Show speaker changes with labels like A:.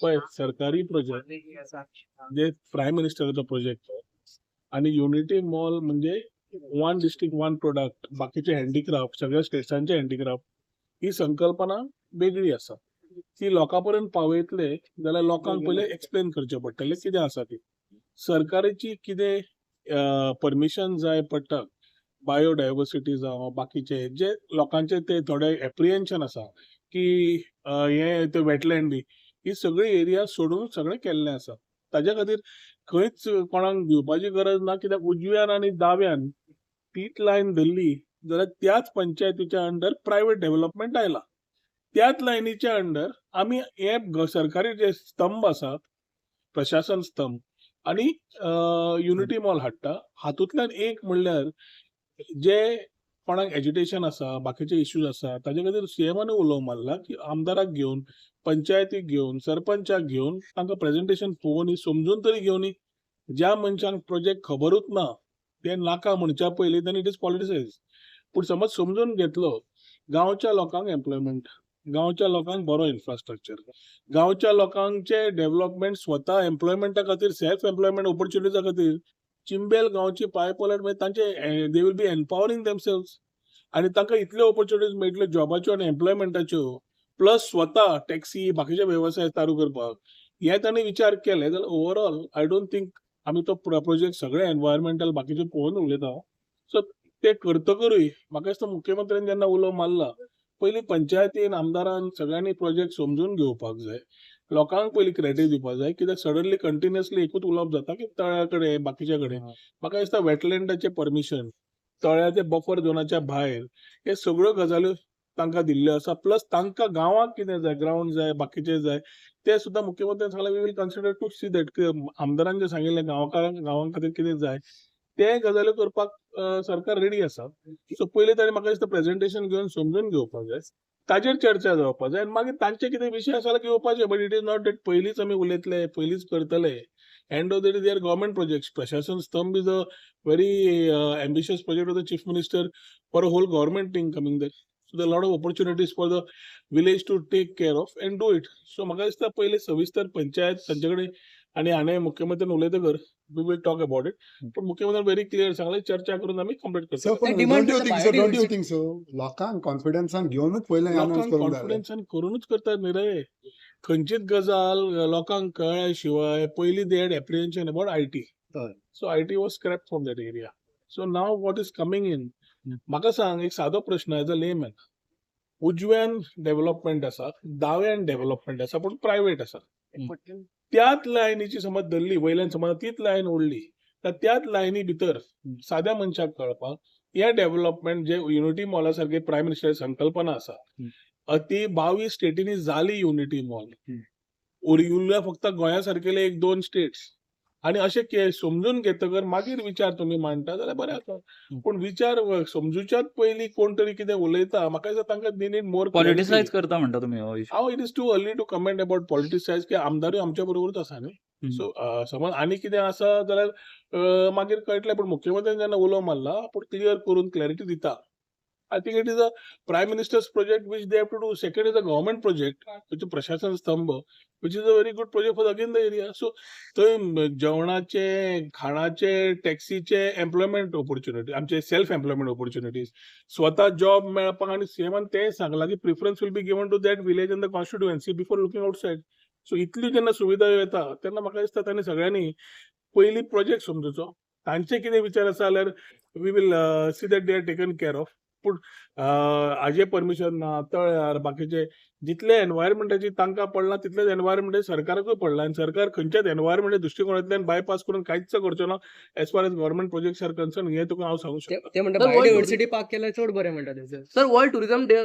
A: पळय, सरकारी प्रोजेक्ट जे prime मिनिस्टराचो project आणि युनिटी मॉल म्हणजे वन डिस्ट्रिक्ट वन प्रोडक्ट, बाकीचे हँडीक्राफ्ट, सगळ्या स्टेट्सांचे हँडीक्राफ्ट, ही संकल्पना वेगळी आसा. ती लोकां पर्यंत पावयतले जाल्यार लोकांक पयलीं एक्सप्लेन करचें पडटलें कितें आसा ती. सरकाराची कितें परमिशन जाय पडटा, बायोडायवर्सिटी जावं बाकीचे जे लोकांचे ते थोडे एप्रिहेन्शन आसा की हे ते वेटलँड बी ही सगळी एरिया सोडून सगळें केल्लें आसा. ताज्या खातीर खंयच कोणाक भिवपाची गरज ना, कित्याक उजव्यान आनी दाव्यान तीच लायन धरली जाल्यार त्याच पंचायतीच्या अंडर प्रायवेट डेव्हलपमेंट आयला. त्याच लायनीच्या अंडर आमी हे सरकारी जे स्तंभ आसा, प्रशासन स्तंभ आनी युनिटी मॉल हाडटा. हातूंतल्यान एक म्हणल्यार जे कोणाक एजिटेशन आसा, बाकीचे इश्यूज आसा, ताजे खातीर सीएमान उलो मारला की आमदाराक घेवन, पंचायतीक घेवन, सरपंचाक घेवन तांकां प्रेजेंटेशन पळोवनी, समजून तरी घेवनी. ज्या मनशांक प्रोजेक्ट खबरूच ना ते नाका म्हणच्या पयलीं then it is politicise. पूण समज समजून घेतलो, गांवच्या लोकांक एम्प्लॉयमेंट, गांवच्या लोकांक बरो इन्फ्रास्ट्रक्चर, गांवच्या लोकांचे डेव्हलपमेंट, स्वता एम्प्लॉयमेंटा खातीर, सेल्फ एम्प्लॉयमेंट ऑपॉर्च्युनिटीजा खातीर चिंबेल गांवची पाय पडल्यार मागीर तांचे they will be empowering themselves आनी तांकां इतल्यो ऑपॉर्च्युनिटीज मेळटल्यो जॉबाच्यो आनी एम्प्लॉयमेंटाच्यो, प्लस स्वता टॅक्सी बाकीचे वेवसाय चालू करपाक. हे तांणी विचार केले जाल्यार ओवरऑल I don't think आमी तो प्रोजेक्ट सगळे एनवायरमेंटल बाकीचे पळोवन उलयता. सो ते करतकरूय म्हाका दिसता मुख्यमंत्र्यान जेन्ना उलो मारला, पयलीं पंचायतीन, आमदारान सगळ्यांनी प्रोजेक्ट समजून घेवपाक जाय. लोकांक पयलीं क्रेडीट दिवपाक जाय, कित्याक सडनली कंटिन्युअसली एकूच उलोवप जाता की तळ्या कडेन, बाकीच्या कडेन. म्हाका दिसता वेटलँडाचें परमिशन, तळ्याचे बफर झोनाच्या भायर, हे सगळ्यो गजाल्यो तांकां दिल्ल्यो आसा. प्लस तांकां गांवाक कितें जाय, ग्रावंड जाय, बाकीचे जाय, ते सुद्दां मुख्यमंत्र्यान सांगलें, we will consider to see that. आमदारान जें सांगिल्लें गांवकारांक, गांवां खातीर कितें जाय ते गजाल्यो करपाक सरकार रेडी आसा. सो पयलीं ताणें म्हाका दिसता प्रेजेंटेशन घेवन समजून घेवपाक जाय, ताजेर चर्चा जावपाक जाय आनी मागीर तांचे कितें विशय आसा जाल्यार घेवपाचे. But it is not that पयलींच आमी उलयतले, पयलींच करतले. End of the day, they are government projects. प्रशासन स्तंभ is a very ambitious project of the Chief Minister for a whole government team coming there. So there lot of opportunities for the village to take care of and do it. So म्हाका दिसता पयलीं सविस्तर पंचायत तांचे कडेन आनी हाणें मुख्यमंत्र्यान उलयतकर we will talk about it. पूण मुख्यमंत्र्यान व्हेरी क्लियर सांगलें, चर्चा करून आमी कंप्लीट
B: सर,
A: करतले.
B: पण
C: demand
B: don't you
C: for the
B: think so? Don't you
C: biodiversity.
B: Think so? लोकांक कॉन्फिडन्सान घेवनूच पयलें अनाउन्स
A: लोकांक
B: करूंक जाय.
A: कॉन्फिडन्सान करूनच करतात न्ही रे. खंयचीच गजाल लोकांक कळ्ळ्या शिवाय, पयलीं they had apprehension about IT. So IT was scrapped from that area. So now what is coming in? म्हाका सांग, एक सादो प्रश्न एज अ लेमॅन. उजव्यान डेव्हलपमेंट आसा, दाव्यान डेव्हलपमेंट आसा, पूण प्रायवेट आसा. त्याच लायनीची समज धरली, वयल्यान समज तीच लायन ओडली तर त्याच लायनी भितर साद्या मनशाक कळपाक हे डेव्हलपमेंट जे युनिटी मॉला सारखे प्रायम मिनिस्टर संकल्पना आसा, ती 22 स्टेटींनी जाली युनिटी मॉल, उरिल्ल्या फक्त गोंया सारकेले एक दोन स्टेट्स. आनी अशें समजून घेतकर मागीर विचार तुमी मांडटा जाल्यार बरें आसा. पूण विचार समजुच्यात पयलीं कोण तरी कितें उलयता, म्हाका दिसता तांकां they need more.
D: Politicise करता म्हणटा तुमी हो issue.
A: हांव, it is too early to comment about politicise, की आमदारूय आमच्या बरोबरूच आसा न्ही. सो समज आनी कितें आसा जाल्यार मागीर कळटलें. पूण मुख्यमंत्र्यान जेन्ना उलो मारला, आपूण क्लियर करून क्लॅरिटी दिता. I think it is a Prime Minister's project which they have to do. Second is a government project, which प्रशासन स्तंभ, which is a very good project for again the area. So थंय जेवणाचे, खाणाचे, टॅक्सीचे, employment opportunity, आमचे self employment opportunities, स्वता job मेळपाक. आनी सीएमान तें सांगलां की preference will be given to that village and the constituency before looking outside. So इतली जेन्ना सुविधा येता तेन्ना म्हाका दिसता तांणी सगळ्यांनी पयलीं प्रोजेक्ट समजुचो. तांचे कितें विचार आसा जाल्यार we will see that they are taken care of. पूण हाजें परमिशन ना, तळ्यार बाकीचे जितले एनवायरमेंटाची तांकां पडलां तितलेच एनवायरमेंट सरकाराकूय पडलां. आनी सरकार खंयच्याच एनवायरमेंटा दृश्टिकोनांतल्यान बायपास करून कांयच करचो ना as far as government projects are concerned, हें तुका हांव सांगू
C: ते
A: शकता.
C: ते म्हणटा
E: Sir,
C: biodiversity park केल्यार चड बरें म्हणटा ते.
E: Sir, world tourism day.